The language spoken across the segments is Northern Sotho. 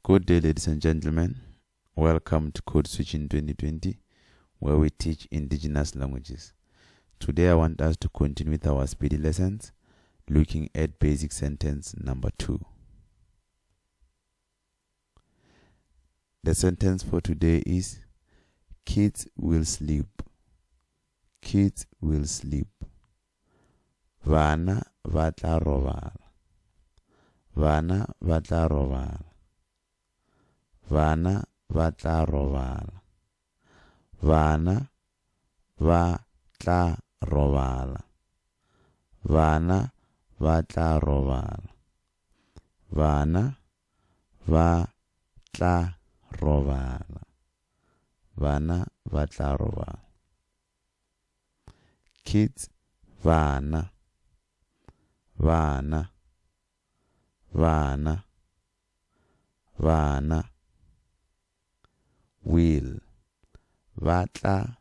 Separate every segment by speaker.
Speaker 1: Good day, ladies and gentlemen. Welcome to Code Switching 2020, where we teach indigenous languages. Today, I want us to continue with our Sepedi lessons, looking at basic sentence number 2. The sentence for today is Kids will sleep. Kids will sleep. Bana ba tla robala. Bana ba tla robala. Bana ba tla robala. Bana ba tla robala. Bana ba tla robala. Bana ba tla robala. Bana ba tla robala. Kids, bana. Bana. Bana. Bana. Will. Ba tla.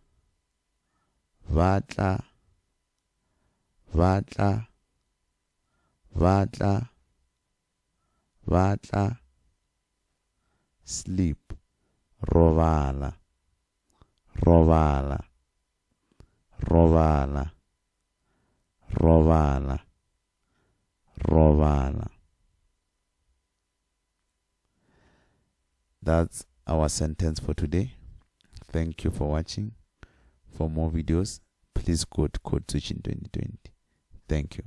Speaker 1: Ba tla. Ba tla. Ba tla. Ba tla. Sleep. Robala. Robala. Robala. Robala. Robala. That's our sentence for today. Thank you for watching. For more videos, please go to Code Switching 2020. Thank you.